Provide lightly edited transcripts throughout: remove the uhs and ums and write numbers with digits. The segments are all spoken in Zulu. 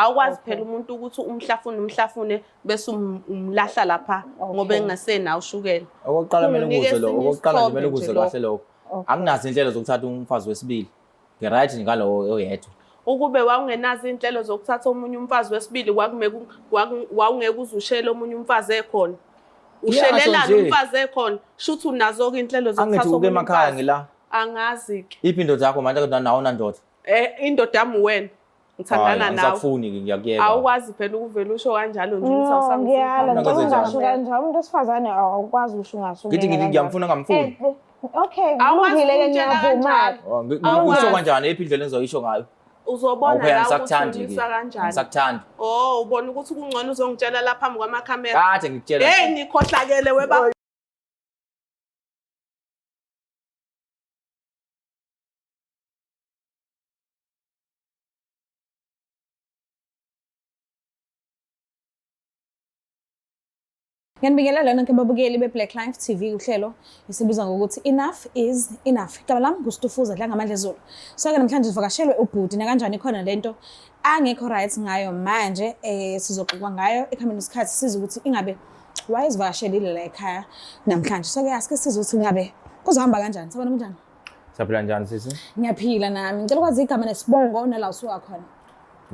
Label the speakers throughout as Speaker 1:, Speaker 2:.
Speaker 1: Awukwazi phela umuntu ukuthi umhlafune umhlafune bese umlahla lapha ngoba engasenawo ushukela.
Speaker 2: Okokuqala kumele
Speaker 1: Unginike
Speaker 2: ukuzwe lokho,
Speaker 1: esinye
Speaker 2: okokuqala nje
Speaker 1: isithombe
Speaker 2: kumele ukuzwe
Speaker 1: nje lokho.
Speaker 2: kahle lokho. Anginazo inhlelo zokuthatha umfazi wesibili. Ngi-right nje ngalowo oyedwa.
Speaker 1: Ukube wawungenazo iy'nhlelo zokuthatha omunye umfazi wesibili wawungeke uze ushele omunye umfazi ekhona.
Speaker 2: Ngiyasho
Speaker 1: Ushelelani
Speaker 2: nje.
Speaker 1: umfazi ekhona? Shuthi unazo-ke iy'nhlelo
Speaker 2: Angithi
Speaker 1: zokuthatha
Speaker 2: uke
Speaker 1: omunye
Speaker 2: emakhaya
Speaker 1: umfazi.
Speaker 2: ngila.
Speaker 1: Angazi-ke.
Speaker 2: Iphi indoda yakho manje kodwa nawo unandoda?
Speaker 1: Eh, indoda yami uwena. Ngithandana
Speaker 2: Hayi,
Speaker 1: nawe.
Speaker 2: angisakufuni-ke ngiyakuyeka.
Speaker 1: Awukwazi phela ukuvele usho kanjalo nje ukuthi
Speaker 3: No,
Speaker 1: awusangifuni.
Speaker 3: ngiyala
Speaker 2: Mina
Speaker 3: nje
Speaker 2: ngenze
Speaker 3: ungasho
Speaker 2: njani?
Speaker 3: kanjalo. Umuntu wesifazane awukwazi usho ungasho.
Speaker 2: Ngithi ngithi ngiyamfuna ngamfuni.
Speaker 3: Okay,
Speaker 1: Awukwazi
Speaker 3: kulungile ke
Speaker 1: ukumtshela
Speaker 3: ngiyavuma.
Speaker 1: kanjalo.
Speaker 2: Oh,
Speaker 1: Awukwazi.
Speaker 2: Ngisho kanjani? Iphi indlela engizoyisho ngayo?
Speaker 1: Uzobona
Speaker 2: Awuphela
Speaker 1: la ukuthi
Speaker 2: ngisakuthandi-ke.
Speaker 1: umisa kanjani.
Speaker 2: Ngisakuthandi.
Speaker 1: Oh, ubona ukuthi kungcono uzongitshela la phambi kwamakhamera.
Speaker 2: Kade ngikutshela.
Speaker 1: Hey, nikhohlakele weba.
Speaker 4: Ngiyanibingelela nonke babukeli be-Black Life TV uhlelo esibiza ngokuthi Enough is Enough. Igama lami nguStufuza Dlangamandla Zulu. So-ke namhlanje sivakashelwe ubhuti nakanjani khona lento angekho right ngayo manje sizoxoxa ngayo ekuhambeni kwesikhathi sizwe ukuthi ingabe wayezivakashelile la ekhaya namhlanje. So-ke asike sizwe ukuthi ingabe kuzohamba kanjani. Sabona kunjani?
Speaker 2: Siyaphila njani sisi?
Speaker 4: Ngiyaphila nami. Ngicela ukwazi igama nesibongo nala usuka khona.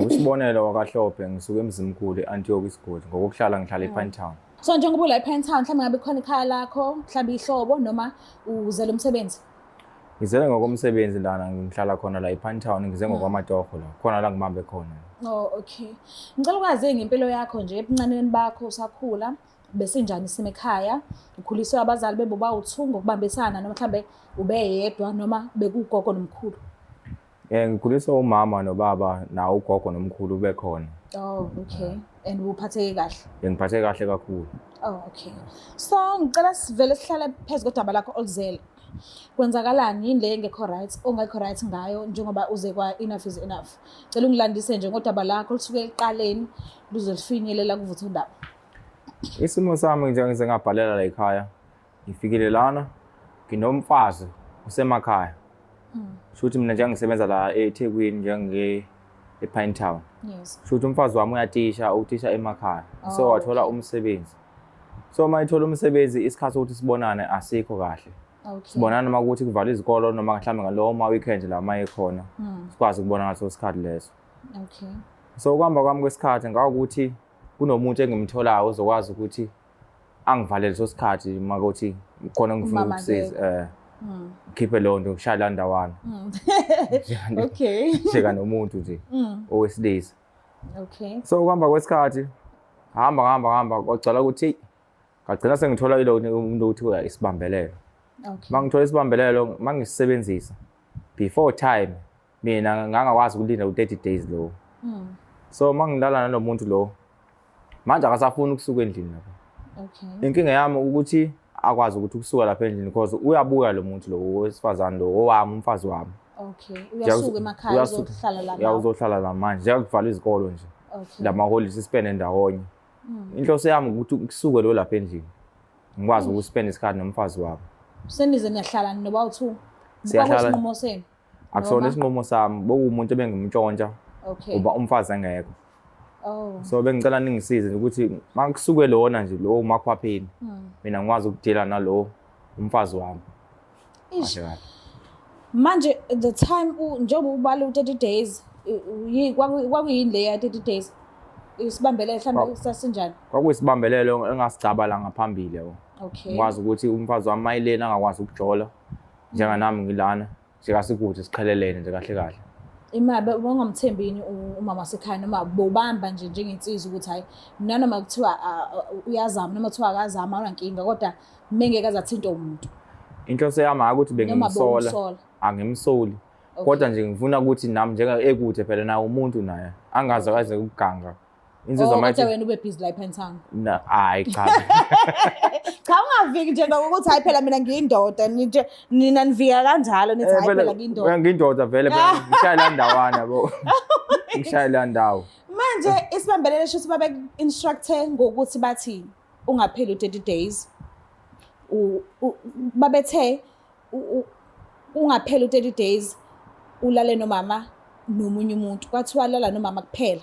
Speaker 2: Ngusibonelo wakaHlophe ngisuka eMzimkhulu e-Antioch isigodi ngokuhlala ngihlala ePinetown.
Speaker 4: So njengoba ula ePinetown mhlawumbe ngabe khona ikhaya lakho, mhlawumbe ihlobo noma uzele umsebenzi?
Speaker 2: Ngizele ngokomsebenzi lana ngihlala khona la ePinetown ngize ngokwamatoho la. Khona la ngibambe khona.
Speaker 4: Oh okay. Ngicela ukwazi ngempilo yakho nje ebuncaneni bakho usakhula besinjani isimo ekhaya? Ukhuliswe abazali bebo bawu-two ngokubambisana noma mhlawumbe ube yedwa noma bekugogo nomkhulu?
Speaker 2: Ngikhuliswa umama nobaba nawo ugogo nomkhulu bekhona.
Speaker 4: Oh okay. And ubuphatheke kahle?
Speaker 2: Ngiphatheke kahle kakhulu.
Speaker 4: Oh okay. So ngicela sivele sihlale phezu kodaba lakho oluzele. Kwenzakalani yini le engekho right ongekho right ngayo njengoba uze kwa enough is enough. Cela ungilandise nje ngodaba lakho lisuke ekuqaleni luze lufinyelela kuvuthondaba.
Speaker 2: Isimo sami nje ngize ngabhalela la ekhaya. Ngifikile lana nginomfazi usemakhaya. Shuthi mina nje ngisebenza la eThekwini njenge ePine Town.
Speaker 4: Yes.
Speaker 2: Shuthi umfazi wami uyatisha, utisha emakhaya. So
Speaker 4: Oh,
Speaker 2: wathola umsebenzi. So uma ethola umsebenzi isikhathi sokuthi sibonane asikho kahle.
Speaker 4: Okay.
Speaker 2: Sibonana uma kuthi kuvalwa izikolo noma mhlawumbe ngalowo ma weekend la uma ekhona. Sikwazi ukubona ngaso isikhathi leso.
Speaker 4: Okay.
Speaker 2: So ukuhamba kwami kwesikhathi ngawukuthi kunomuntu engimtholayo ozokwazi ukuthi angivalele leso sikhathi uma kuthi khona ngifuna
Speaker 4: Umama
Speaker 2: ukusiza ngikhiphe leyo nto ngishaye la ndawana.
Speaker 4: Okay.
Speaker 2: Njeka nomuntu nje owesilisa.
Speaker 4: Okay.
Speaker 2: So ukuhamba kwesikhathi hamba hamba hamba kwagcwala ukuthi hey, ngagcina sengithola ilo umuntu okuthiwa isibambelelo.
Speaker 4: Okay.
Speaker 2: Uma ngithola isibambelelo mangisisebenzisa before time mina ngangakwazi ukulinda u-30 days lo. So uma ngilala nalomuntu lo manje akasafuni ukusuka endlini lapha.
Speaker 4: Okay.
Speaker 2: Inkinga yami ukuthi akwazi ukuthi ukusuka lapha endlini because uyabuya lo muntu lo wesifazane lo owami umfazi wami.
Speaker 4: Okay. Uyasuka emakhaya uzohlala la
Speaker 2: Ya
Speaker 4: nawe.
Speaker 2: uzohlala la manje njengokuvala izikolo nje.
Speaker 4: Okay.
Speaker 2: Lama holidays sispende ndawonye. Inhloso yami ukuthi kusuke lo lapha endlini. Ngikwazi ukuspend isikhathi nomfazi wami.
Speaker 4: Senize niyahlala noba u-two.
Speaker 2: Siyahlala.
Speaker 4: Kwakuyisinqumo senu.
Speaker 2: Akusona
Speaker 4: Noma?
Speaker 2: isinqumo sami, bekuwumuntu ebengimntshontsha
Speaker 4: Okay.
Speaker 2: uba umfazi engekho.
Speaker 4: Oh.
Speaker 2: So bengicela ningisize ukuthi makusuke lona nje lo umakhwapheni. Mina ngikwazi ukudila nalo umfazi wami.
Speaker 4: Ish.
Speaker 2: Kahle kahle.
Speaker 4: Manje the time njengoba ubala u-30 days kwakuyini le ya 30 days? Isibambelelo mhlawumbe sasinjani?
Speaker 2: Kwakuyisibambelelo engasigcaba la ngaphambili yabo.
Speaker 4: Okay.
Speaker 2: Ngikwazi ukuthi umfazi wami mayilena angakwazi ukujola njenganami ngilana njengasikude siqhelelene nje kahle kahle.
Speaker 4: Imali bongamthembi yini umama wasekhaya noma bobamba nje njengensizwa ukuthi hayi nanoma kuthiwa uyazama noma kuthiwa akazama awunankinga kodwa mengeke aze athinte umuntu.
Speaker 2: Inhloso yami hayi ukuthi
Speaker 4: Noma
Speaker 2: bengimsola,
Speaker 4: bewumsola.
Speaker 2: angimsoli. Kodwa nje ngifuna ukuthi nami njenga ekude phela naye umuntu naye angaze aze ukuganga. Insizwa
Speaker 4: Oh,
Speaker 2: mayithi
Speaker 4: kodwa wena ube busy la ePinetown.
Speaker 2: Na, hayi cha.
Speaker 4: Cha ungaviki nje ngokuthi hayi phela mina ngiyindoda nje nina nivika kanjalo nithi hayi phela ngiyindoda.
Speaker 2: Ngiyindoda vele phela ngishaya la ndawana yabo. Ngishaya la ndawo.
Speaker 4: Manje isibambelelo shuthi babe instructe ngokuthi bathi ungapheli u-30 days. Babethe ungapheli u-30 days ulale nomama nomunye umuntu. Kwathiwa lala nomama kuphela.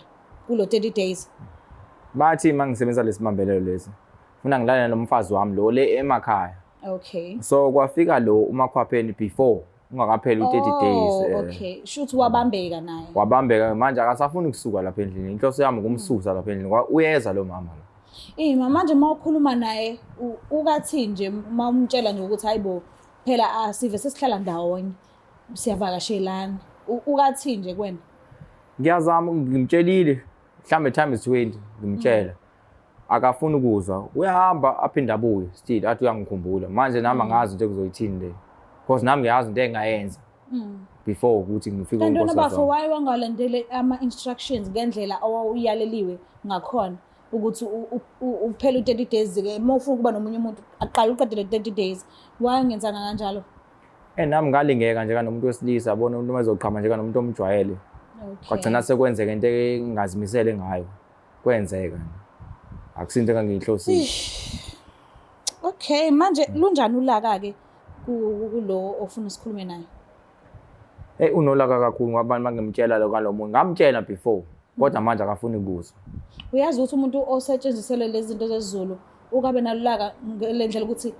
Speaker 4: kulo 30 days.
Speaker 2: Bathi uma ngisebenzisa lesibambelelo lesi, funa ngilale nomfazi wami lo le emakhaya.
Speaker 4: Okay.
Speaker 2: So kwafika lo umakhwapheni before ungakapheli u-30 days.
Speaker 4: Oh, okay. Shuthi wabambeka naye.
Speaker 2: Wabambeka manje akasafuni kusuka lapha endlini. Inhloso yami ukumsusa lapha endlini. Uyeza lo mama lo.
Speaker 4: Eh manje uma ukhuluma naye ukathi nje uma umtshela nje ukuthi hayibo phela asive sesihlala ndawonye siyavakashelana. Ukathi nje kuwena?
Speaker 2: Ngiyazama, ngimtshelile mhlambe times 20 ngimtshela. Akafuni ukuzwa, uyahamba aphinde abuye still athi uyangikhumbula. Manje nami angazi into ekuzoyithini le, because nami ngiyazi into engayenza before ukuthi ngifike
Speaker 4: Kanti wena
Speaker 2: kunkosikazi
Speaker 4: bafo
Speaker 2: wami.
Speaker 4: why wangalandeli ama-instructions ngendlela owawuyaleliwe ngakhona ukuthi uphele u-30 days ke uma ufuna ukuba nomunye umuntu aqale uqede le 30 days, why ungenzanga kanjalo?
Speaker 2: Nami ngalingeka nje kanomuntu wesilisa, yabona umuntu uma ezoqhama nje kanomuntu omjwayele. Kwagcina sekwenzeka into engingazimisele ngayo. Kwenzeka. Akusinto engangiyihlosile.
Speaker 4: Okay, manje lunjani ulaka-ke kulo ofuna sikhulume naye?
Speaker 2: Hey, unolaka kakhulu ngoba abantu bangimtshela lo kalo muntu. Ngamtshela before, kodwa manje akafuni ukuzwa.
Speaker 4: Uyazi ukuthi umuntu osetshenziselwe lezi zinto zesiZulu ukabe nalulaka ngale ndlela ukuthi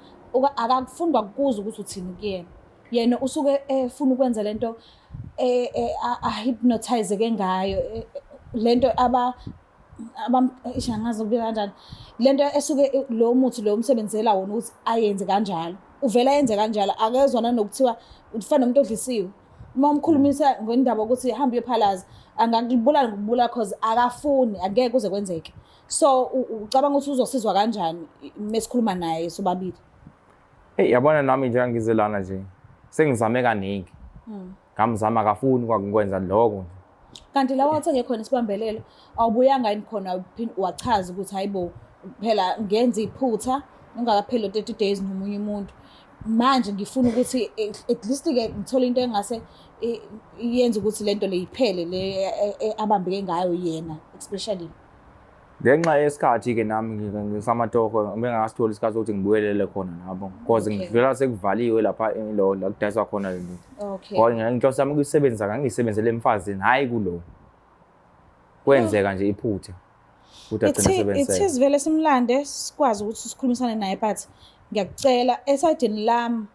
Speaker 4: akakufuni kwakuzwa ukuthi uthini kuyena. Yena usuke efuna ukwenza lento a-hypnotize-ke ngayo, lento angazi ukubika kanjani. Lento esuke lo muthi lo umsebenzela wona ukuthi ayenze kanjalo. Uvela ayenze kanjalo, akezwa nanokuthiwa ufana nomuntu odlisiwe. Uma umkhulumisa ngendaba ukuthi hamba uyophalaza, angakubulala ngokubulala cause akafuni, angeke kuze kwenzeke. So ucabanga ukuthi uzosizwa kanjani mesikhuluma naye sobabili?
Speaker 2: Hey, yabona nami nje ngize lana nje sengizame kaningi. Ngamzama akafuni kwakwenza lokho.
Speaker 4: Kanti la wathenge khona isibambelelo awubuyanga yini khona wachaza ukuthi hayibo phela ngenza iphutha ungakapheli 30 days nomunye umuntu. Manje ngifuna ukuthi at least ke ngithole into engase iyenze ukuthi lento le iphele le abambeke ngayo yena especially.
Speaker 2: Ngenxa yesikhathi ke nami ngisamatoho bengakasitholi isikhathi sokuthi ngibuyelele khona nabo because ngidlula sekuvaliwe lapha lo la kudayiswa khona le mithi. Kodwa inhloso yami ukuyisebenzisa ngangiyisebenzele emfazini hayi kulo. Kwenzeka nje iphutha. Ukuthi agcine sebenziseka.
Speaker 4: It is vele simlande sikwazi ukuthi sikhulumisane naye but ngiyakucela esayidini lami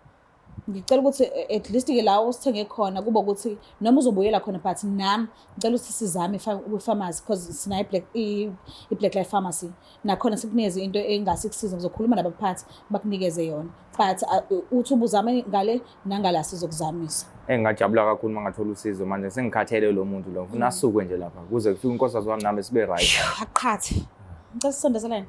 Speaker 4: ngicela ukuthi at least ke la osithenge khona kube ukuthi noma uzobuyela khona but nami ngicela ukuthi sizame kwi-pharmacy because sinayo i-Black Life Pharmacy nakhona sikunikeze into engase ikusize, ngizokhuluma nabaphathi bakunikeze yona but uthi ubuzame ngale nangala sizokuzamisa.
Speaker 2: Engingajabula kakhulu uma ngathola usizo manje sengikhathele lo muntu lo, ngifuna asuke nje lapha kuze kufike unkosikazi wami nami sibe right.
Speaker 4: Aqhathe. Ngicela sisondezelane.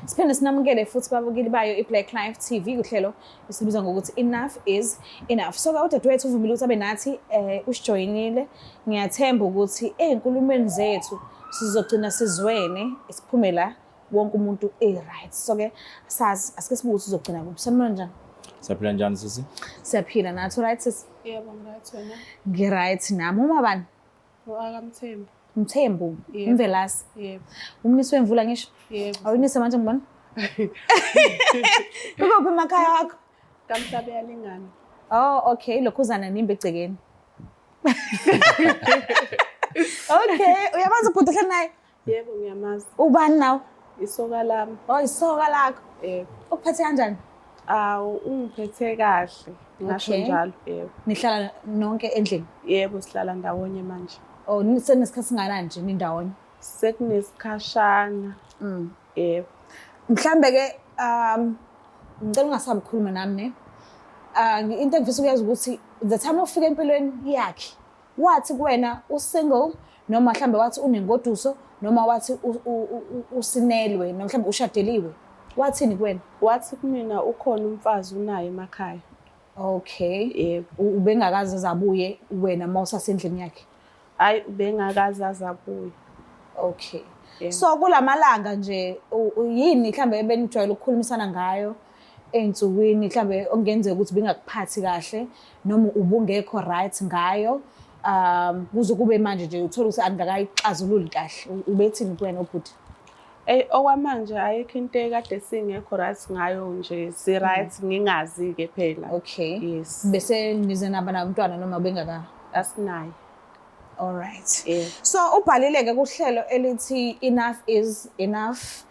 Speaker 4: Siphinde sinamukele futhi babukeli bayo i-Black Life TV kuhlelo esibiza ngokuthi Enough is Enough. So udadewethu uvumile ukuthi abe nathi usijoyinile. Ngiyathemba ukuthi ey'nkulumeni zethu sizogcina sizwene siphume la wonke umuntu e-right. So ke sazi asike sibuke ukuthi uzogcina kuphi. Sanibona njani?
Speaker 2: Siyaphila njani sisi?
Speaker 4: Siyaphila nathi, right sisi?
Speaker 1: Yebo, ngi-right wena.
Speaker 4: Ngi-right nami. Uma bani?
Speaker 1: U-Akamthembu.
Speaker 4: Mthembu, Mvelase.
Speaker 1: Yebo.
Speaker 4: Umnisi wemvula ngisho?
Speaker 1: Yebo.
Speaker 4: Awunise manje ngibona? Ukuphi emakhaya wakho?
Speaker 1: Kamhlabe yalingana.
Speaker 4: Oh, okay, lokhuzana nimbe egcekeni. Okay, uyamazi ubhuti ohleli naye?
Speaker 1: Yebo, ngiyamazi.
Speaker 4: Ubani nawe?
Speaker 1: Isoka lami.
Speaker 4: Oh, isoka lakho.
Speaker 1: Yebo.
Speaker 4: Ukuphethe kanjani?
Speaker 1: Awu, ungiphethe kahle. Ngasho njalo, yebo.
Speaker 4: Nihlala nonke endlini?
Speaker 1: Yebo, sihlala ndawonye manje.
Speaker 4: Oh, senesikhathi singakanani nje nindawonye?
Speaker 1: Sekunesikhashana. Yebo.
Speaker 4: Mhlambe ke ngicela ungasabi ukukhuluma nami ne. Into engifisa ukuyazi ukuthi the time ufika empilweni yakhe wathi kuwena usingle noma mhlambe wathi unengoduso noma wathi usinelwe noma mhlambe ushadeliwe, wathini kuwena?
Speaker 1: Wathi kumina ukhona umfazi unaye emakhaya.
Speaker 4: Okay.
Speaker 1: Yebo.
Speaker 4: Ubengakaze azabuye wena uma usasendlini yakhe?
Speaker 1: Hayi, ubengakaze azabuye.
Speaker 4: Okay. So kulamalanga nje yini mhlambe ebenijwayele ukukhulumisana ngayo ey'nsukwini mhlambe okungenzeka ukuthi bengakuphathi kahle noma ubungekho right ngayo kuze kube manje nje uthola ukuthi angakayixazululi kahle, ubethini kuwena ubhuti?
Speaker 1: Eyi okwamanje ayikho into ekade singekho right ngayo nje si-right ngingazi-ke phela.
Speaker 4: Okay.
Speaker 1: Yes.
Speaker 4: Bese nize naba nabantwana noma bengaka?
Speaker 1: Asinaye.
Speaker 4: All right.
Speaker 1: Yeah.
Speaker 4: So ubhalile ke kuhlelo elithi enough is enough.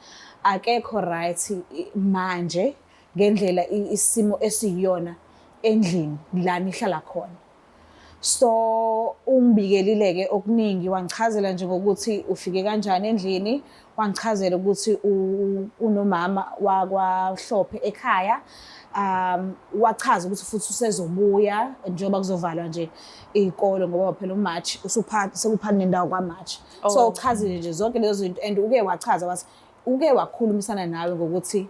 Speaker 4: Akekho right manje ngendlela isimo esiyiyona endlini la nihlala khona. So ungibikelile-ke okuningi wangichazela nje ngokuthi ufike kanjani endlini, wangichazela ukuthi unomama wakwaHlophe ekhaya. Wachaza ukuthi futhi usezobuya njengoba kuzovalwa nje iy'kole ngoba phela uMarch usuphathi sekuphakathi nendawo kwaMarch. So uchazile nje zonke lezo zinto and uke wachaza wathi uke wakhulumisana nawe ngokuthi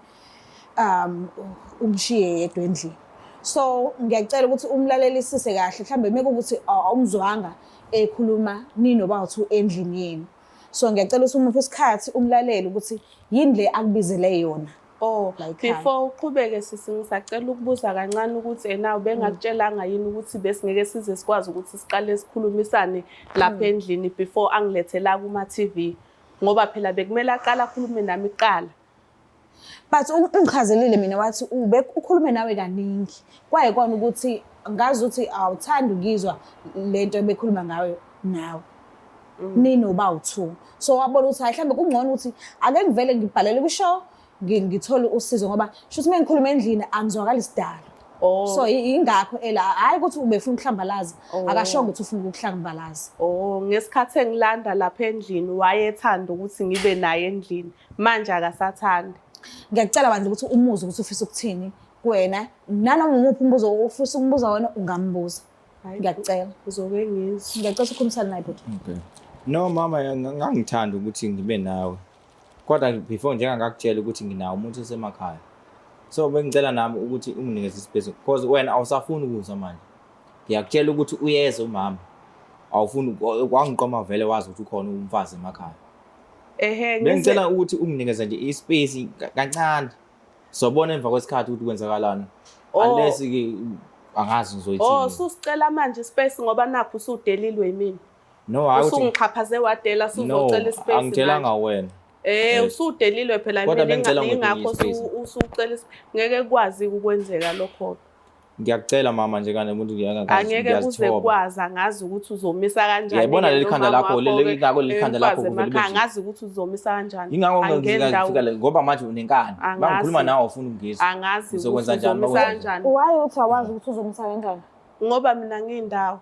Speaker 4: umshiye yedwa endlini. So ngiyacela ukuthi umlalelisise kahle mhlambe mekuwukuthi awumzwanga ekhuluma ninobawu endlini yenu. So ngiyacela ukuthi umuphe isikhathi umlalele ukuthi yini le akubizele yona.
Speaker 1: Oh,
Speaker 4: La ekhaya.
Speaker 1: before uqhubeke sisi ngisacela ukubuza kancane ukuthi ena ubengakutshelanga yini ukuthi besingeke size sikwazi ukuthi siqale sikhulumisane lapha endlini before angilethela kuma TV ngoba phela bekumele aqale akhulume nami kuqala.
Speaker 4: But ungichazelile mina wathi ube ukhulume nawe kaningi. Kwaye kona ukuthi ngazi ukuthi awuthandi ukuyizwa lento ebekhuluma ngayo nawe. Ninoba u2. So wabona ukuthi hayi mhlambe kungcono ukuthi ake ngivele ngibhalele kwi-show ngithole usizo ngoba shuthi uma ngikhuluma endlini angizwakali sidalo.
Speaker 1: Oh.
Speaker 4: So ingakho ela hayi ukuthi ubefuna ukuhlambalaza,
Speaker 1: Oh.
Speaker 4: akashongo ukuthi ufuna ukuhlambalaza.
Speaker 1: Oh, ngesikhathi engilanda lapha endlini wayethanda ukuthi ngibe naye endlini. Manje akasathandi.
Speaker 4: Ngiyacela bandla ukuthi umuzwe ukuthi ufisa ukuthini kuwena nanoma umuphi umbuzo ofisa ukumbuza wona ungambuza.
Speaker 1: Hayi,
Speaker 4: Ngiyacela.
Speaker 1: Uzoke ngizwe.
Speaker 4: Ngiyacela ukukhulumisana naye bhuti.
Speaker 2: Okay. No mama, ngangithanda ukuthi ngibe nawe. Kodwa before njengangakutshela ukuthi nginawo umuntu osemakhaya. So bengicela nami ukuthi unginikeze ispace because wena awusafuni ukuzwa manje. Ngiyakutshela ukuthi uyeza umama. Awufuni wangiqoma vele wazi ukuthi ukhona umfazi emakhaya.
Speaker 1: Ehhe, ngize
Speaker 2: Bengicela ukuthi unginikeze nje ispace kancane. Sobona emva kwesikhathi ukuthi kwenzakalani.
Speaker 1: Oh.
Speaker 2: Unless ke angazi
Speaker 1: Oh,
Speaker 2: ngizoyithini.
Speaker 1: ususicela manje ispace ngoba nakho usudelilwe yimina.
Speaker 2: No, hayi ukuthi
Speaker 1: Usungixhaphaze wadela
Speaker 2: no,
Speaker 1: usuzocela ispace.
Speaker 2: angitshelanga
Speaker 1: manje.
Speaker 2: wena.
Speaker 1: Eh,
Speaker 2: Eh.
Speaker 1: usudelilwe phela
Speaker 2: Kodwa
Speaker 1: mina
Speaker 2: bengicela ungiphe
Speaker 1: ingakho
Speaker 2: ispace.
Speaker 1: usucela ngeke kwazi ukwenzeka lokho.
Speaker 2: Ngiyakucela mama nje kane umuntu
Speaker 1: Angeke kuze kwazi angazi ukuthi uzomisa kanjani.
Speaker 2: Uyayibona leli khanda
Speaker 1: nomama
Speaker 2: lakho,
Speaker 1: wakho-ke,
Speaker 2: leli leli khanda lakho
Speaker 1: umfazi
Speaker 2: kuvele
Speaker 1: emakhaya,
Speaker 2: ube nje.
Speaker 1: angazi ukuthi uzomisa kanjani.
Speaker 2: Ingakho
Speaker 1: Angeni ndawo.
Speaker 2: ngifika le ngoba manje unenkani.
Speaker 1: Angazi.
Speaker 2: Mangikhuluma nawe ufuna ukungizwa.
Speaker 1: Angazi ukuthi
Speaker 2: Uzokwenza njani
Speaker 1: uzomisa
Speaker 2: makwenza
Speaker 1: kanjani
Speaker 3: Why uthi awazi ukuthi uzomisa kanjani?
Speaker 1: ngoba mina ngiyindawo.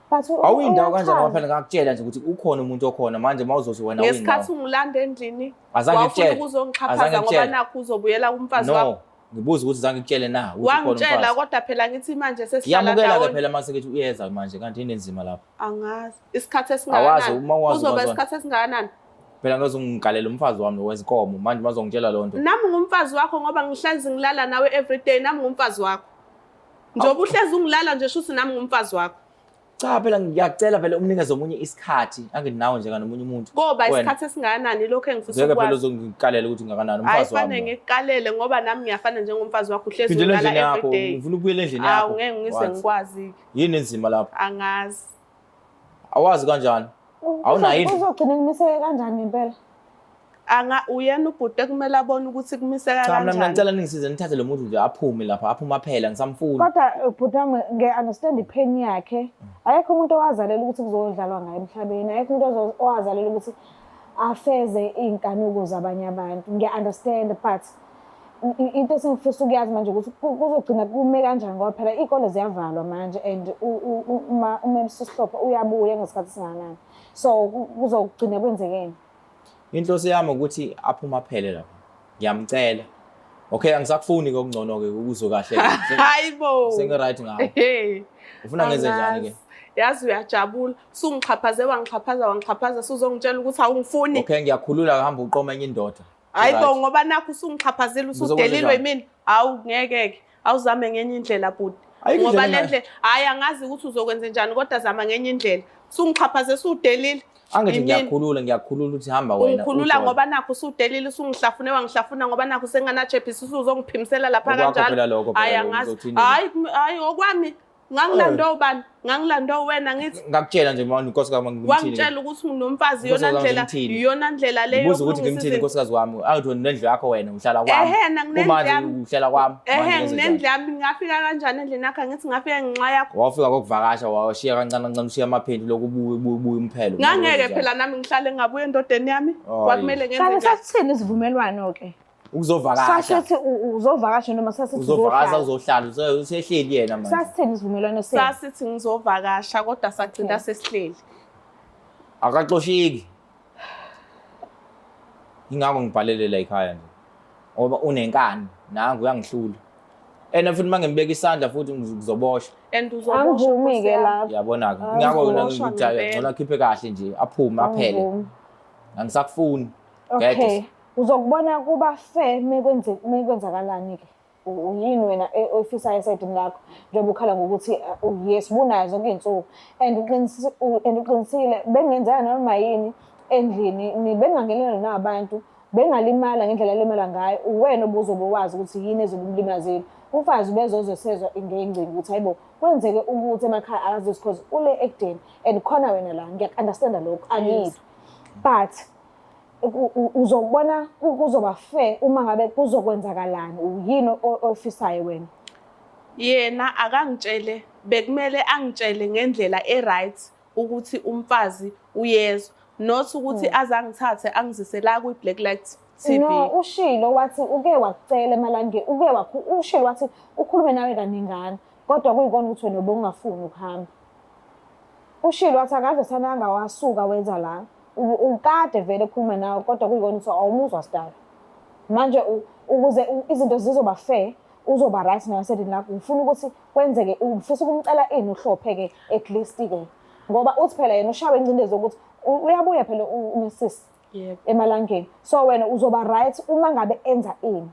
Speaker 3: But
Speaker 2: Awuyindawo kanjani
Speaker 3: uyachaza.
Speaker 2: ngoba phela ngakutshela nje ukuthi ukhona umuntu okhona manje mawuzothi wena
Speaker 1: Ngesikhathi
Speaker 2: awuyindawo.
Speaker 1: ungilanda endlini
Speaker 2: Azange
Speaker 1: wawufuna
Speaker 2: ngikutshele.
Speaker 1: ukuzongixhaphaza
Speaker 2: Azange
Speaker 1: ngoba
Speaker 2: ngikutshele.
Speaker 1: nakho uzobuyela kumfazi
Speaker 2: No,
Speaker 1: wakho.
Speaker 2: ngibuza ukuthi zange ngikutshele na ukuthi ukhona
Speaker 1: Wangitshela
Speaker 2: umfazi.
Speaker 1: kodwa phela ngithi manje sesihlala
Speaker 2: Ngiyamukela ke
Speaker 1: ndawonye.
Speaker 2: phela mase ngithi uyeza manje kanti yini enzima lapho.
Speaker 1: Angazi isikhathi
Speaker 2: Awazi,
Speaker 1: esingakanani.
Speaker 2: uma wazi
Speaker 1: Kuzoba
Speaker 2: ungazi.
Speaker 1: isikhathi esingakanani.
Speaker 2: Phela ngizongigalela umfazi wami wezinkomo manje bazongitshela loo nto.
Speaker 1: Nami ngumfazi wakho ngoba ngihlezi ngilala nawe everyday nami ngumfazi wakho. Njengoba uhlezi ungilala nje shuthi nami ngumfazi wakho.
Speaker 2: Cha phela ngiyakucela vele umnikeze omunye isikhathi anginawo nje kanomunye umuntu.
Speaker 1: Koba
Speaker 2: Wena,
Speaker 1: isikhathi esingakanani lokho engifisa
Speaker 2: Ngeke phela
Speaker 1: ukwazi.
Speaker 2: uzongikalela ukuthi ngakanani
Speaker 1: Hayi
Speaker 2: umfazi wami.
Speaker 1: fanele ngikukalele ngoba nami ngiyafana njengomfazi wakho uhlezi
Speaker 2: Phindela
Speaker 1: ungilala
Speaker 2: endlini yakho,
Speaker 1: everyday.
Speaker 2: ngifuna ukubuyela endlini
Speaker 1: Awu
Speaker 2: yakho.
Speaker 1: ngeke ngize
Speaker 2: Wazi.
Speaker 1: ngikwazi.
Speaker 2: Yini enzima lapho?
Speaker 1: Angazi.
Speaker 2: Awazi kanjani? Awunayo indlu?
Speaker 3: Uzogcina kumiseke kanjani ngempela?
Speaker 1: Anga uyena ubhuti ekumele abone ukuthi kumiseka
Speaker 2: Cha mina mina
Speaker 1: kanjani.
Speaker 2: ngicela ningisize nithathe lo muntu nje aphume lapha, aphume aphela ngisamfuna.
Speaker 3: Kodwa bhuti wami ngiya-understand i-pain yakhe. Akekho umuntu owazalela ukuthi kuzodlalwa ngaye emhlabeni. Akekho umuntu owazalela ukuthi afeze iy'nkanuko zabanye abantu. Ngiya-understand but into esengifisa ukuyazi manje ukuthi kuzogcina kume kanjani ngoba phela iy'kole ziyavalwa manje and uma uMemsihlophe uyabuya ngesikhathi esingakanani. So kuzogcina kwenzekeni?
Speaker 2: Inhloso yami ukuthi aphume aphele lapha. Ngiyamcela. Okay, angisakufuni ke okungcono ke ukuzwe kahle.
Speaker 1: Hayi bo.
Speaker 2: Sengi-right ngawe.
Speaker 1: Hey.
Speaker 2: Ufuna ngenze njani ke?
Speaker 1: Angazi. Yazi uyajabula. Usungixhaphaze wangixhaphaza wangixhaphaza suzongitshela ukuthi awungifuni.
Speaker 2: Okay, ngiyakhulula hamba uqoma enye indoda.
Speaker 1: Hayi bo
Speaker 2: Right.
Speaker 1: ngoba nakho usungixhaphazile
Speaker 2: Ngizokwenza
Speaker 1: usudelilwe
Speaker 2: njani?
Speaker 1: yimina. Hawu ngeke ke. Awuzame ngenye indlela bhuti.
Speaker 2: Ayikho
Speaker 1: Ngoba
Speaker 2: indlela
Speaker 1: le ndlela hayi angazi ukuthi uzokwenza njani kodwa zama ngenye indlela. Usungixhaphaze usudelile.
Speaker 2: Angithi
Speaker 1: Yimina.
Speaker 2: ngiyakhulula, ngiyakhulula ukuthi hamba wena.
Speaker 1: Ungikhulula
Speaker 2: ujole.
Speaker 1: ngoba nakho usudelile usungihlafune wangihlafuna ngoba nakho senganachebhisi usuzongiphimisela lapha
Speaker 2: Okwakho
Speaker 1: kanjalo.
Speaker 2: phela lokho phela
Speaker 1: Hayi
Speaker 2: lokho,
Speaker 1: angazi.
Speaker 2: uzothini-ke?
Speaker 1: Hayi hayi okwami. Ngangilandwe ubani? Ngangilandwe wena ngithi
Speaker 2: Ngakutshela nje manje unkosikazi wami ngimthini.
Speaker 1: Wangitshela ukuthi nginomfazi iyona
Speaker 2: Unkosikazi wami
Speaker 1: ndlela
Speaker 2: ngimthini?
Speaker 1: iyona ndlela leyo
Speaker 2: Ngibuza ukuthi
Speaker 1: yokulungisa
Speaker 2: ngimthini
Speaker 1: izinto.
Speaker 2: unkosikazi wami. Angithi wena unendlu yakho wena uhlala kwami.
Speaker 1: Ehhe, nginendlu
Speaker 2: Kumanje
Speaker 1: yami.
Speaker 2: uhlala kwami.
Speaker 1: Ehhe,
Speaker 2: Manje ngenze
Speaker 1: nginendlu
Speaker 2: njani?
Speaker 1: yami ngingafika kanjani endlini yakho angithi ngafika ngenxa yakho.
Speaker 2: Wafika kokuvakasha washiya kancane kancane ushiya amaphenti lokhu ubuye ubuye ubuye umphelo.
Speaker 1: Ngangeke phela nami ngihlale ngabuya endodeni yami.
Speaker 2: Hayi.
Speaker 1: Kwakumele ngenze
Speaker 3: Kanti
Speaker 1: njani?
Speaker 3: sasithini isivumelwano ke?
Speaker 2: Ukuzovakasha.
Speaker 3: Sasithi uzovakasha noma sasithi
Speaker 2: Uzovakasha
Speaker 3: uzohlala?
Speaker 2: uzohlala usehleli yena manje.
Speaker 3: Sasithini isivumelwano sethu?
Speaker 1: Sasithi ngizovakasha kodwa sagcina sesihleli.
Speaker 2: Akaxosheki. Ingakho ngibhalele la ekhaya nje. Ngoba unenkani nangu uyangihlula. And futhi mangimbeka isandla futhi ngizoboshwa.
Speaker 1: And uzoboshwa
Speaker 3: Angivumi
Speaker 1: Nkosi
Speaker 3: ke
Speaker 1: yami.
Speaker 3: lapho.
Speaker 2: Uyabona-ke. Ingakho wena
Speaker 1: Uzoboshwa
Speaker 2: ngithi hayi,
Speaker 1: ngempela.
Speaker 2: ngcono akhiphe kahle nje aphume aphele.
Speaker 3: Angivumi.
Speaker 2: Angisakufuni.
Speaker 3: Okay.
Speaker 2: Ngeke.
Speaker 3: Uzokubona kuba fair mekwenze mekwenzakalani ke. Yini wena oyifisayo esayidini lakho njengoba ukhala ngokuthi yes bunayo zonke iy'nsuku and and uqinisile bekungenzeka noma yini endlini bengingangenelwa nabantu bengalimala ngendlela alimala ngayo uwena obuzobe wazi ukuthi yini ezobe imlimazile. Umfazi ubezozosezwa ngengcingo ukuthi hayibo kwenzeke ukuthi emakhaya akazizwa because ule ekudeni and khona wena la ngiyaku-understanda lokho angiyiphi but uzobona kuzoba fair uma ngabe kuzokwenzakalani yini oyifisayo wena.
Speaker 1: Yena akangitshele bekumele angitshele ngendlela e-right ukuthi umfazi uyezwa not ukuthi aze angithathe angizise la kwi-Black Light TV.
Speaker 3: No, ushilo wathi uke wakucela emalangeni, uke wakhu ushilo wathi ukhulume nawe kaningana kodwa kuyikona ukuthi wena ubungafuni ukuhamba. Ushilo wathi akave sananga wasuka wenza la. Ukade vele ekhuluma nawe kodwa kuyikona ukuthi awumuzwa sidalo. Manje ukuze izinto zizoba fair, uzoba right nawe esedini lakho. Ufuna ukuthi kwenzeke, ufisa ukumcela ini uhlophe ke at least ke. Ngoba uthi phela yena ushawe ingcindezi yokuthi uyabuya phela uMrs.
Speaker 1: Yebo.
Speaker 3: Emalangeni. So wena uzoba right uma ngabe enza ini.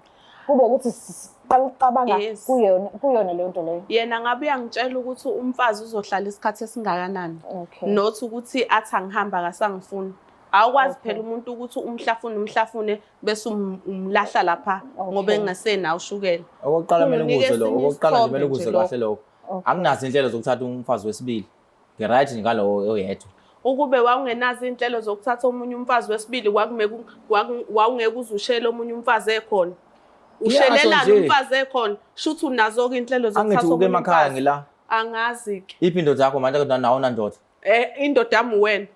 Speaker 3: Kube ukuthi siqala ukucabanga kuyona kuyona leyo nto leyo.
Speaker 1: Yena ngabe uyangitshela ukuthi umfazi uzohlala isikhathi esingakanani.
Speaker 3: Okay.
Speaker 1: Not ukuthi athi angihamba akasangifuni. Awukwazi phela umuntu ukuthi umhlafune umhlafune bese umlahla lapha ngoba engasenawo ushukela.
Speaker 2: Okokuqala kumele
Speaker 1: Unginike
Speaker 2: ukuzwe lokho,
Speaker 1: esinye
Speaker 2: okokuqala nje
Speaker 1: isithombe
Speaker 2: kumele ukuzwe
Speaker 1: nje
Speaker 2: kahle lokho. Anginazo inhlelo zokuthatha umfazi wesibili. Ngi-right ngalowo oyedwa.
Speaker 1: Ukube wawungenazo iy'nhlelo zokuthatha omunye umfazi wesibili wawungeke uze ushele omunye umfazi ekhona. Ushelelani
Speaker 2: nje.
Speaker 1: umfazi ekhona? Shuthi unazo-ke iy'nhlelo
Speaker 2: Angithi
Speaker 1: zokuthatha
Speaker 2: uke
Speaker 1: omunye
Speaker 2: emakhaya
Speaker 1: umfazi.
Speaker 2: ngila.
Speaker 1: Angazi-ke.
Speaker 2: Iphi indoda yakho manje kodwa nawe unandoda?
Speaker 1: Indoda yami uwena.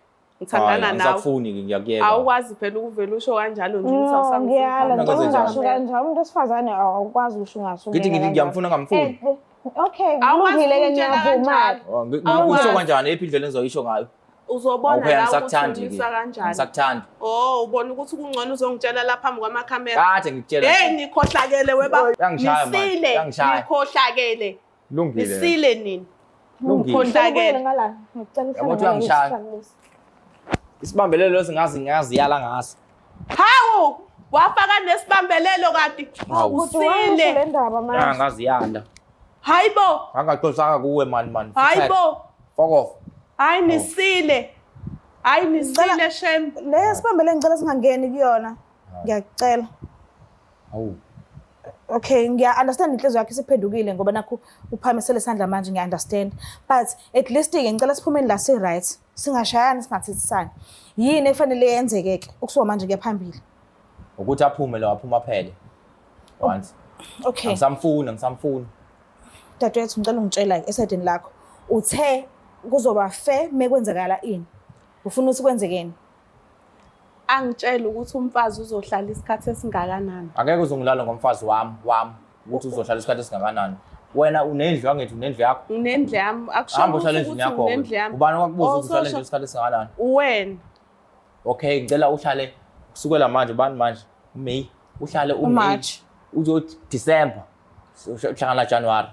Speaker 1: Ngithandana
Speaker 2: Hayi,
Speaker 1: nawe.
Speaker 2: Angisakufuni-ke ngiyakuyeka.
Speaker 1: Awukwazi phela ukuvela usho kanjalo nje ukuthi
Speaker 3: No,
Speaker 1: awusangifuni.
Speaker 3: ngiyala
Speaker 2: Mina
Speaker 3: ngicela
Speaker 2: ngenze
Speaker 3: ungasho
Speaker 2: njani?
Speaker 3: kanjalo. Umuntu wesifazane awukwazi usho ungasho.
Speaker 2: Ngithi ngithi ngiyamfuna ngamfuni.
Speaker 3: Okay,
Speaker 1: Awukwazi
Speaker 3: kulungile ke
Speaker 1: ukumtshela
Speaker 3: ngiyavuma.
Speaker 1: kanjalo.
Speaker 2: Oh,
Speaker 1: Awukwazi.
Speaker 2: Usho kanjani? Iphi indlela engizoyisho ngayo?
Speaker 1: Uzobona
Speaker 2: Awuphela
Speaker 1: la ukuthi
Speaker 2: angisakuthandi ke.
Speaker 1: umisa kanjani.
Speaker 2: Angisakuthandi.
Speaker 1: Oh, ubona ukuthi kungcono uzongitshela la phambi kwamakhamera.
Speaker 2: Kade ngikutshela.
Speaker 1: Hey, nikhohlakele weba.
Speaker 2: Uyangishaya manje,
Speaker 1: Nisile,
Speaker 2: uyangishaya.
Speaker 1: nikhohlakele.
Speaker 2: Lungile.
Speaker 1: Nisile nini?
Speaker 2: Lungile.
Speaker 1: Khohlakele.
Speaker 3: Ngala, ngicela uhlale
Speaker 2: Yabo ukuthi
Speaker 3: ngala
Speaker 2: uyangishaya.
Speaker 3: isihlalo lesi.
Speaker 2: Isibambelelo lesi ngazi ngaziyala ngaso.
Speaker 1: Hawu, wafaka nesibambelelo kanti.
Speaker 2: Hawu.
Speaker 3: Bhuti, wayisho
Speaker 1: Usile.
Speaker 3: le ndaba manje.
Speaker 2: Ngaziyala.
Speaker 1: Hayibo,
Speaker 2: Angaxoshanga kuwe man man.
Speaker 1: hayibo.
Speaker 2: Fuck off.
Speaker 1: Hayi nisile. Hayi nisile shem.
Speaker 4: Le sibambele ngicela singangeni kuyona. Ngiyakucela.
Speaker 2: Hawu.
Speaker 4: Okay, ngiya understand inhliziyo yakhe isiphendukile ngoba nakho uphamisele isandla manje ngiya understand. But at least ke ngicela siphumeni la si right. Singashayani singathethisani. Yini efanele yenzeke ke ukusuka manje kuya phambili?
Speaker 2: Ukuthi aphume lo aphuma aphele. Once.
Speaker 4: Okay.
Speaker 2: Angisamfuni, angisamfuni.
Speaker 4: Dadewethu ngicela ungitshela ke esayidini lakho. Uthe kuzoba fair mekwenzakala ini? Ufuna ukuthi kwenzekeni?
Speaker 1: Angitshela ukuthi umfazi uzohlala isikhathi esingakanani.
Speaker 2: Angeke uzongilala ngomfazi wami wami ukuthi uzohlala isikhathi esingakanani. Wena unendlu angithi unendlu yakho.
Speaker 1: Nginendlu yami, akusho
Speaker 2: Hamba uhlale
Speaker 1: ukuthi
Speaker 2: endlini yakho.
Speaker 1: nginendlu yami.
Speaker 2: Ubani owakubuza
Speaker 1: Oh,
Speaker 2: ukuthi uhlale
Speaker 1: so-
Speaker 2: endlini isikhathi esingakanani?
Speaker 1: Uwena.
Speaker 2: Okay, ngicela uhlale kusukela manje ubani manje? May. Uhlale uMay.
Speaker 4: UMarch.
Speaker 2: Uzo December. Uhlangana January.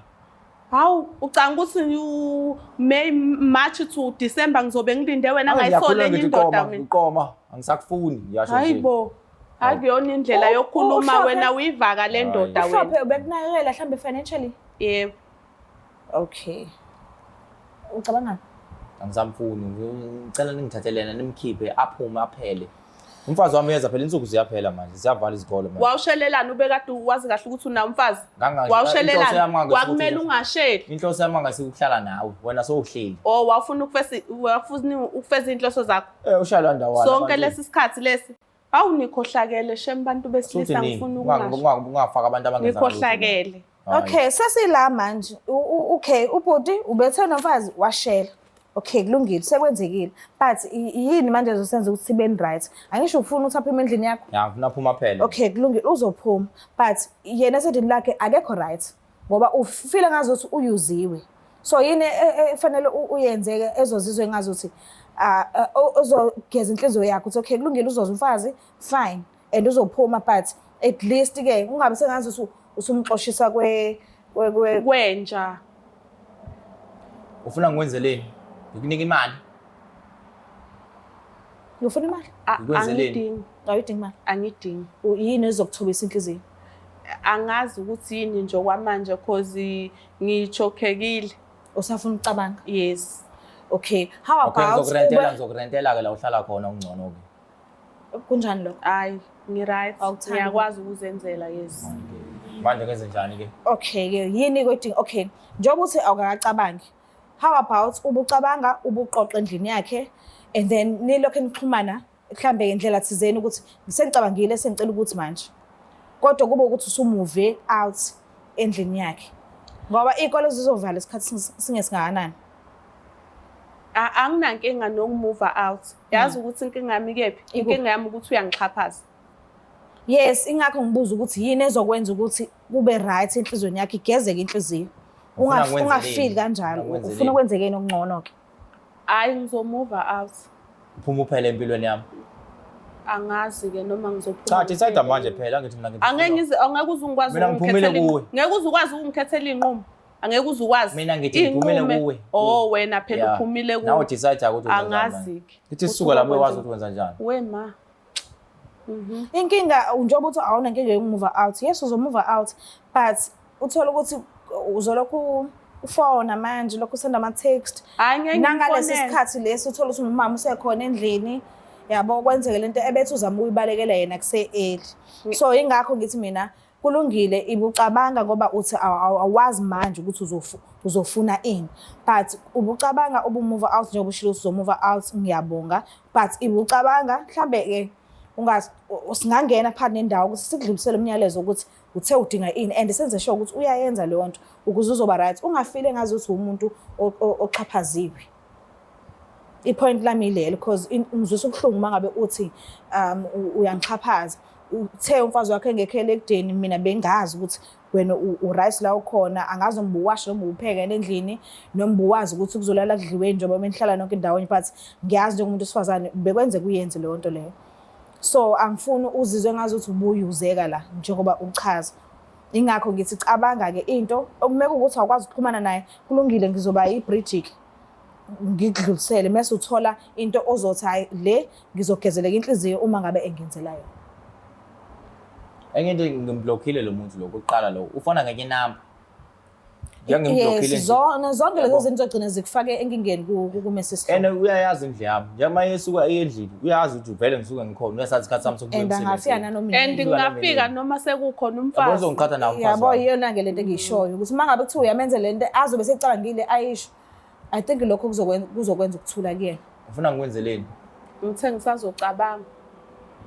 Speaker 1: Hawu, ucanga ukuthi May, March to December ngizobe ngilinde wena ngayisole enye indoda mina.
Speaker 2: Ngiqoma, angisakufuni ngiyasho nje.
Speaker 1: Hayibo. Akuyona indlela yokukhuluma wena uyivaka le ndoda wena.
Speaker 4: Uhlophe ubekunakekela mhlambe financially?
Speaker 1: Yebo.
Speaker 4: Okay. Ucabangani?
Speaker 2: Angisamfuni, ngicela ningithathele yena nimkhiphe aphume aphele. Umfazi wami uyeza phela, insuku ziyaphela manje, ziyavala izikole manje.
Speaker 1: Wawushelelani ubekade wazi kahle ukuthi unawo umfazi?
Speaker 2: Inhloso
Speaker 1: Wawushelelani?
Speaker 2: yami ngangasukuthi-
Speaker 1: Kwakumele ungasheli.
Speaker 2: Inhloso yami angasikuhlala nawe, wena sowuhleli.
Speaker 1: Oh, wawufuna ukufeza, wawufuna ukufeza inhloso zakho.
Speaker 2: Eh, ushayelwa ndawana.
Speaker 1: Sonke lesi sikhathi lesi. Awu, nikhohlakele shem bantu besilisa, ngifuna ukungasho.
Speaker 2: Ungafaka abantu abangenza lutho.
Speaker 1: Nikhohlakele.
Speaker 2: Hhayi.
Speaker 3: Okay, sesila manje. Okay, ubhuti ubethe nomfazi washela. Okay, kulungile, sekwenzekile. But yini manje ezosenza ukuthi sibe right? Angisho ufuna ukuthi aphume endlini yakho.
Speaker 2: Ya, ngifuna aphuma phela.
Speaker 3: Okay, kulungile, uzophuma. But yena esedini lakhe akekho right ngoba ufile ngazuthi uyuziwe. So yini efanele uyenzeke ezozizwe ngazuthi ozogeza inhliziyo yakho ukuthi okay, kulungile, uzoza umfazi, fine, and uzophuma, but at least ke ungabe sengazuthi usumxoshisa kwe
Speaker 1: Kwenja.
Speaker 2: Ufuna ngikwenzeleni? Ngikunika imali.
Speaker 3: Ufuna imali?
Speaker 2: Ngikwenzeleni?
Speaker 1: Angidingi.
Speaker 3: Awuyidingi imali.
Speaker 1: Angidingi.
Speaker 3: Yini ezokuthobisa inhliziyo?
Speaker 1: Angazi ukuthi yini nje okwamanje cause ngichokhekile.
Speaker 3: Usafuna ukucabanga?
Speaker 1: Yes.
Speaker 3: Okay, how
Speaker 2: Okay,
Speaker 3: about
Speaker 2: ngizokurentela, ngizokurentela ke la uhlala khona okungcono ke.
Speaker 3: Kunjani lokho?
Speaker 1: Hayi, ngi-right.
Speaker 3: Awukuthandi?
Speaker 1: Ngiyakwazi ukuzenzela, yes.
Speaker 2: Manje ngenze njani ke?
Speaker 3: Okay ke, yini kodinga? Okay, njengoba uthi awukakacabangi, how about ubucabanga ubuqoqa endlini yakhe and then nilokhu nixhumana mhlambe ngendlela thizeni ukuthi sengicabangile, sengicela ukuthi manje, kodwa kube ukuthi usumuve out endlini yakhe ngoba iy'kole zizovala isikhathi singesingakanani.
Speaker 1: Anginankinga noku-move out. Yazi ukuthi inkinga yami ikephi?
Speaker 3: Ikuphi?
Speaker 1: Inkinga yami ukuthi uyangixhaphaza.
Speaker 3: Yes, ingakho ngibuza ukuthi yini ezokwenza ukuthi kube right enhliziyweni yakho, igezeke inhliziyo.
Speaker 2: Ufuna ngikwenzeleni?
Speaker 3: Ungafili kanjalo.
Speaker 2: Ufuna ngikwenzeleni?
Speaker 3: Ufuna ukwenzekeni okungcono ke?
Speaker 1: Hayi, ngizo-move out.
Speaker 2: Uphuma uphele empilweni yami.
Speaker 1: Angazi ke noma ngizophuma.
Speaker 2: Cha, decide manje phela, ngithi mina
Speaker 1: Angeke ngize, angeke uze ungikwazi
Speaker 2: Mina ngiphumile kuwe.
Speaker 1: Ngeke uze ukwazi ukungikhethela iy'nqumo. Angeke uze ukwazi.
Speaker 2: Mina ngithi ngiphumile
Speaker 1: Iy'nqume-
Speaker 2: kuwe.
Speaker 1: Oh, wena phela
Speaker 2: Yeah.
Speaker 1: uphumile kuwe.
Speaker 2: Nawe decide ukuthi wenza njani manje.
Speaker 1: Angazi-ke.
Speaker 2: Ngithi sisuka lapho uyakwazi ukuthi wenza njani.
Speaker 1: We ma.
Speaker 3: Inkinga njengoba uthi awuna nkinga yoku-move out. Yes, uzo-move out, but uthola ukuthi uzolokhu ufona manje, lokhu usenda ama-text.
Speaker 1: Hhayi, ngeke
Speaker 3: Nangalesi
Speaker 1: ngimfonele.
Speaker 3: sikhathi lesi uthola ukuthi umama usekhona endlini, yabo, kwenzeke lento ebethi uzama ukuyibalekela yena kuse-early. So ingakho ngithi mina kulungile ibucabanga ngoba uthi awazi manje ukuthi uzofuna ini, but ubucabanga ubu-move out njengoba ushilo ukuthi uzo-move out, ngiyabonga, but ibucabanga mhlambe ke singangena phakathi nendawo ukuthi sikudlulisele umyalezo ukuthi uthe udinga ini and senze sure ukuthi uyayenza leyo nto ukuze uzoba right, ungafile ngazuthi umuntu oxhaphaziwe. I-point lami ilelo because ngizwisa ubuhlungu uma ngabe uthi uyangixhaphaza, uthe umfazi wakhe engekho ekudeni, mina bengazi ukuthi wena u-right la ukhona, angazi noma ubuwasha noma ubupheka endlini noma ubuwazi ukuthi kuzolala kudliweni njengoba benihlala nonke ndawonye, but ngiyazi njengomuntu wesifazane bekwenzeka uyenze leyo nto leyo. So angifuni uzizwe ngazuthi ubuyuzeka la njengoba uchaza. Ingakho ngithi cabanga-ke into okumele ukuthi awukwazi ukuxhumana naye, kulungile, ngizoba i-bridge-ke ngikudlulisele mese uthola into ozothi hayi le ngizogezeleka inhliziyo uma ngabe engenzela yona.
Speaker 2: Enye into, ngimblockile lo muntu lo kuqala, lo ufona ngenye inamba. Njengimblockile
Speaker 3: Yes,
Speaker 2: nje.
Speaker 3: zona zonke lezo
Speaker 2: Yabo.
Speaker 3: zinto zogcina zikufake enkingeni ku-Mrs.
Speaker 2: And uyayazi indlu yami. Njengoba esuka endlini, uyazi ukuthi vele ngisuke ngikhona. Uyasazi isikhathi sami sokubuya
Speaker 3: And angafika
Speaker 2: emsebenzini.
Speaker 3: nanoma
Speaker 1: And
Speaker 3: inini.
Speaker 1: ngingafika noma sekukhona
Speaker 2: Yabo,
Speaker 1: umfazi.
Speaker 2: uzongiqhatha nawo umfazi
Speaker 3: Yabo,
Speaker 2: wami.
Speaker 3: iyona-ke lento engiyishoyo ukuthi uma ngabe kuthiwa uyamenzela lento azobe secabangile ayisho, I think lokho kuzokwenza ukuthula kuyena.
Speaker 2: Ufuna ngikwenzeleni?
Speaker 1: Ngithe ngisazocabanga.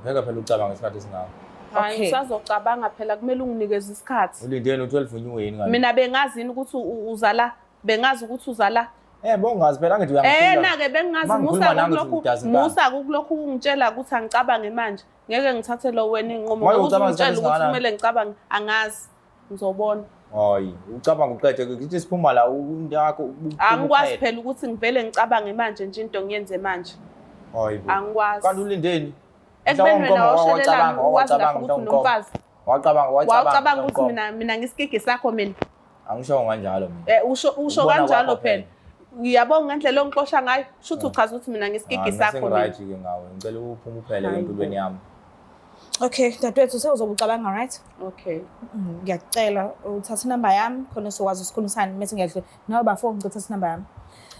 Speaker 2: Ngeke phela ucabanga isikhathi esingaka.
Speaker 1: Hayi,
Speaker 3: Okay.
Speaker 1: ngisazocabanga phela, kumele unginikeze isikhathi.
Speaker 2: Ulindeni u-12 unyuweni ngani?
Speaker 1: Mina bengazi yini ukuthi uzala, bengazi ukuthi uzala.
Speaker 2: Eh, bongazi phela, ngithi uyangihlula.
Speaker 1: Eh, na-ke bengingazi.
Speaker 2: Uma
Speaker 1: Musa
Speaker 2: ngikhuluma nawe ngithi
Speaker 1: kulokhu
Speaker 2: udazikana.
Speaker 1: musa kulokhu ungitshela ukuthi angicabange manje. Ngeke ngithathe lo wena inqumo.
Speaker 2: Manje
Speaker 1: Ngeke uze
Speaker 2: ucabanga
Speaker 1: ungitshele
Speaker 2: isikhathi
Speaker 1: ukuthi
Speaker 2: esingakanani?
Speaker 1: kumele ngicabange. Angazi. Ngizobona.
Speaker 2: Hayi, ucabanga uqede ngithi siphuma la into yakho
Speaker 1: Angikwazi phela ukuthi ngivele ngicabange manje nje into ngiyenze manje.
Speaker 2: Hayi bo.
Speaker 1: Angikwazi.
Speaker 2: Kanti ulindeni?
Speaker 1: Ekubeni wena wawushelelana uwazi kahle ukuthi unomfazi.
Speaker 2: Wacabanga, wacabanga.
Speaker 1: Wawucabanga ukuthi mina ngisigigi sakho mina.
Speaker 2: Angisho kanjalo mina.
Speaker 1: Eh, usho
Speaker 2: Ukubona
Speaker 1: kanjalo
Speaker 2: kwakho
Speaker 1: phela. Uyabonga ngendlela ongixosha ngayo, shuthi uchaza ukuthi mina ngisigigi sakho mina.
Speaker 2: Right ke ngawe. Ngicela uphume uphele
Speaker 1: Hayi
Speaker 2: empilweni yami.
Speaker 3: Okay, dadewethu, sewuzobe ucabanga, right?
Speaker 1: Okay.
Speaker 3: Ngiyakucela uthathe inamba yami khona sokwazi ukusikhulumisana mese ngiyadlula. Nawe bafo, ngicela uthathe inamba yami.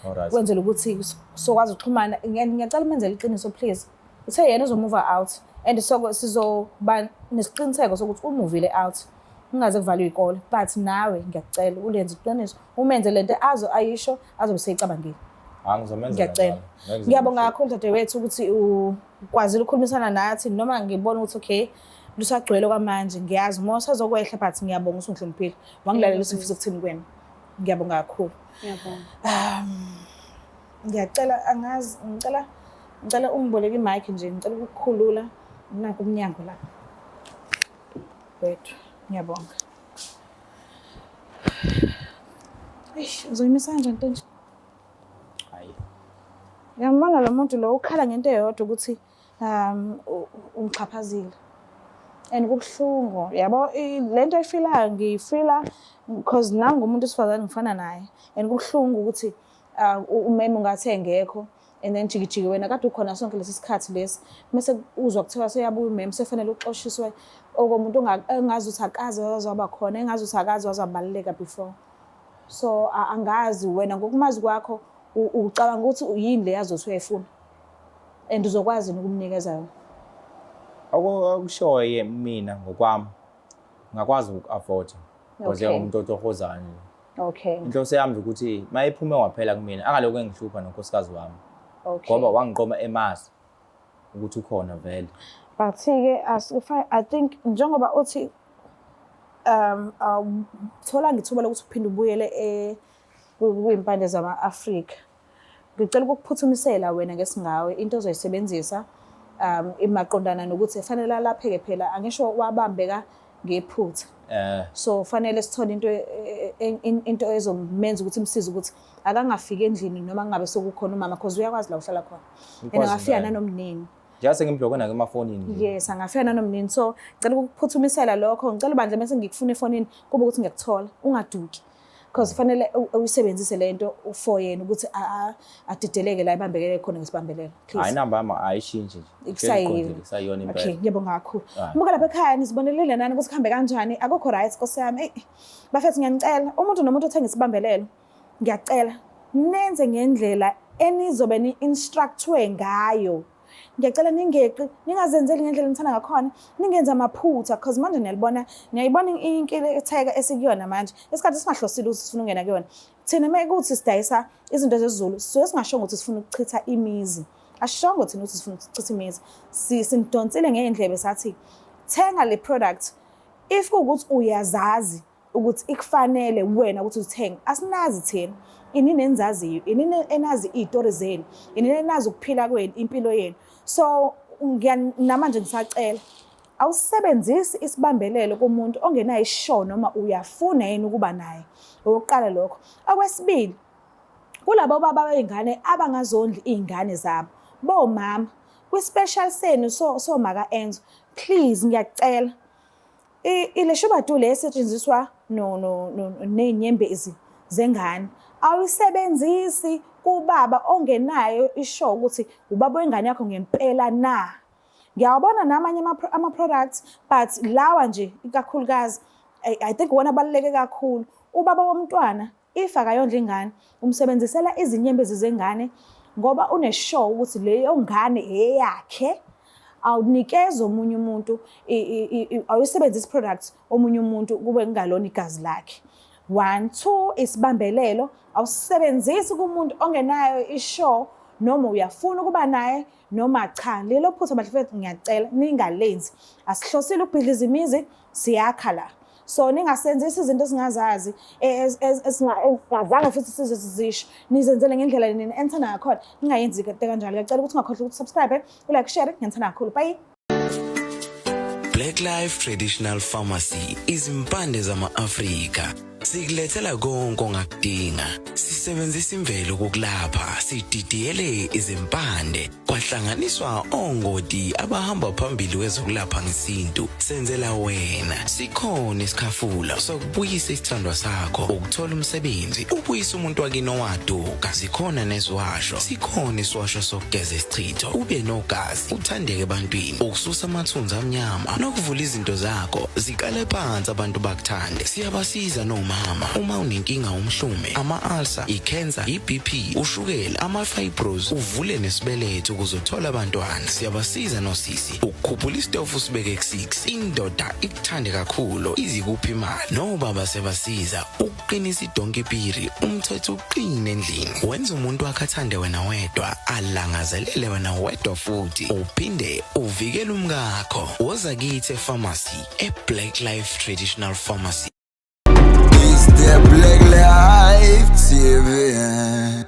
Speaker 2: Alright.
Speaker 3: Kwenzela ukuthi sokwazi ukuxhumana. Ngiyacela umenzele iqiniso please.
Speaker 4: Uthe yena uzomuva out and so sizoba nesiqiniseko sokuthi umuvile out kungaze kuvalwe iy'kole, but nawe ngiyakucela ulenze iqiniso, umenze lento azo ayisho azobe seyicabangile.
Speaker 2: Hayi, ngizomenzela
Speaker 4: Ngiyacela.
Speaker 2: njalo. Ngeke ngize
Speaker 4: Ngiyabonga
Speaker 2: ngimhluphe.
Speaker 4: kakhulu dadewethu ukuthi ukwazile ukukhulumisana nathi, noma ngibona ukuthi okay lusagcwele kwamanje, ngiyazi uma usazokwehla, but ngiyabonga ukuthi ungihloniphile wangilalela ukuthi ngifisa ukuthini kuwena. Ngiyabonga kakhulu.
Speaker 1: Ngiyabonga.
Speaker 4: Ngiyacela, angazi, ngicela ungiboleke i-mic nje, ngicela ukukukhulula nakho umnyango lapha wethu. Ngiyabonga. Eish, uzoyimisa kanjani into enje?
Speaker 2: Hayi.
Speaker 4: Ngiyambona lo muntu lo ukhala ngento eyodwa ukuthi umxhaphazile. And kubuhlungu, yabo, lento ayifilayo ngiyifila because nami ngumuntu wesifazane ngifana naye. And kubuhlungu ukuthi umeme ungathi engekho and then jikijiki wena kade ukhona sonke lesi sikhathi lesi, mase uzwa kuthiwa seyabuya umeme, sefanele uxoshiswe okomuntu engazi ukuthi akaze waze waba khona, engazi ukuthi akaze waze wabaluleka before. So angazi wena ngokumazi kwakho ucabanga ukuthi yini le yazothi uyayifuna and uzokwazi yini ukumnikeza yona?
Speaker 2: Okushoyo mina ngokwami ngakwazi uku-afforda because ngumuntu otohozayo nje. Inhloso yami nje ukuthi uma ephume waphela kumina angalokhu engihlupha nonkosikazi wami. Ngoba wangiqoma emazi ukuthi ukhona vele.
Speaker 4: But-ke I think njengoba uthi awutholanga ithuba lokuthi uphinde ubuyele kwimpande zama-Afrika, ngicela ukukuphuthumisela wena ngesingawe into ozoyisebenzisa imaqondana nokuthi fanele alapheke phela, angisho wabambeka ngephutha. So fanele sithole into ezomenza ukuthi imsize ukuthi akangafiki endlini noma kungabe sekukhona umama, because uyakwazi la uhlala khona. And angafika nanomnini.
Speaker 2: Njengoba sengimblokhe nake emafonini.
Speaker 4: Yes, angafika nanomnini. So ngicela ukukuphuthumisela lokho, ngicela bandla mase ngikufuna efonini kube ukuthi ngiyakuthola, ungaduki. Because fanele uyisebenzise lento for yena ukuthi adedeleke la ibambekele khona ngesibambelelo.
Speaker 2: Hayi, inamba yami ayishintshi nje.
Speaker 4: Kusayiyona.
Speaker 2: Kusayiyona impela.
Speaker 4: Okay, ngiyabonga kakhulu. Muka lapha ekhaya nizibonelele nani ukuthi kuhambe kanjani. Akukho right Nkosi yami. Eyi, bafethu ngiyanicela, umuntu nomuntu othenga isibambelelo, ngiyacela nenze ngendlela enizobe ni-instructwe ngayo. Ngiyacela ningeqi, ningazenzeli ngendlela enithanda ngakhona, ningenzi amaphutha because manje niyalibona, niyayibona inkinga esikuyona manje. Isikhathi singahlosile ukuthi sifuna ukungena kuyona. Thina uma kuthi sidayisa izinto zesiZulu, sisuke singashongo ukuthi sifuna ukuchitha imizi. Asishongo thina ukuthi sifuna ukuchitha imizi. Sinidonsile ngey'ndlebe sathi thenga le product if kuwukuthi uyazazi ukuthi ikufanele wena ukuthi uzithenge. Asinazi thina, inini enizaziyo, inini enazi iy'tori zenu, inini enazi ukuphila kwenu, impilo yenu. So namanje ngisacela, awusebenzisi isibambelelo kumuntu ongenayo isho noma uyafuna yini ukuba naye. Okokuqala lokho. Okwesibili, kulabo baba bey'ngane abangazondli iy'ngane zabo, bomama, kwi-special senu somaka Enzo, please ngiyacela, ile shubadu le esetshenziswa ney'nyembezi zengane, awuyisebenzisi kubaba ongenayo isho ukuthi ubaba wengane yakho ngempela na. Ngiyawabona namanye ama-products, but lawa nje ikakhulukazi I think iwona abaluleke kakhulu. Ubaba womntwana if akayondla ingane, umsebenzisela izinyembezi zengane ngoba unesure ukuthi leyo ngane eyakhe. Awunikezi omunye umuntu, awuyisebenzisi product omunye umuntu kube kungalona igazi lakhe. 1, 2, isibambelelo awusebenzisi kumuntu ongenayo isure noma uyafuna ukuba naye noma cha. Lelo phutha bafethu ngiyacela ningalenzi. Asihlosile ukubhidliza imizi, siyakha la. So ningasenzisi izinto esingazazi, esingazange futhi size sizisho. Nizenzele ngendlela nina enithanda ngakhona. Ningayenzi into kanjalo. Ngiyacela ukuthi ungakhohlwa ukuthi subscribe, ulike, share. Ngiyanithanda kakhulu. Bye.
Speaker 5: Black Life Traditional Pharmacy, izimpande zama-Afrika. Sikulethela konke ongakudinga. Sisebenzisa imvelo ukukulapha, sididiyele izimpande, kwahlanganiswa ongoti abahamba phambili kwezokulapha ngesintu. Senzela wena. Sikhona isikhafula sokubuyisa isithandwa sakho, ukuthola umsebenzi, ubuyise umuntu wakini owaduka. Zikhona neziwasho, sikhona isiwasho sokugeza isichitho, ube nogazi, uthandeke ebantwini, ukususa amathunzi amnyama nokuvula izinto zakho ziqale phansi abantu bakuthande. Siyabasiza nomama nomama. Uma unenkinga umhlume, ama-ulcer, i-cancer, i-BP, ushukela, ama-fibros, uvule nesibeletho ukuze uthole abantwana. Siyabasiza nosisi ukukhuphula isitofu usibeke ku-6. Indoda ikuthande kakhulu izikuphi imali. Nobaba siyabasiza ukuqinisa idonki piri, umthetho uqine endlini. Wenza umuntu wakhe athande wena wedwa, alangazelele wena wedwa futhi uphinde uvikele umkakho. Woza kithi e-pharmacy e-Black Life Traditional Pharmacy.
Speaker 6: It's the Black Life TV.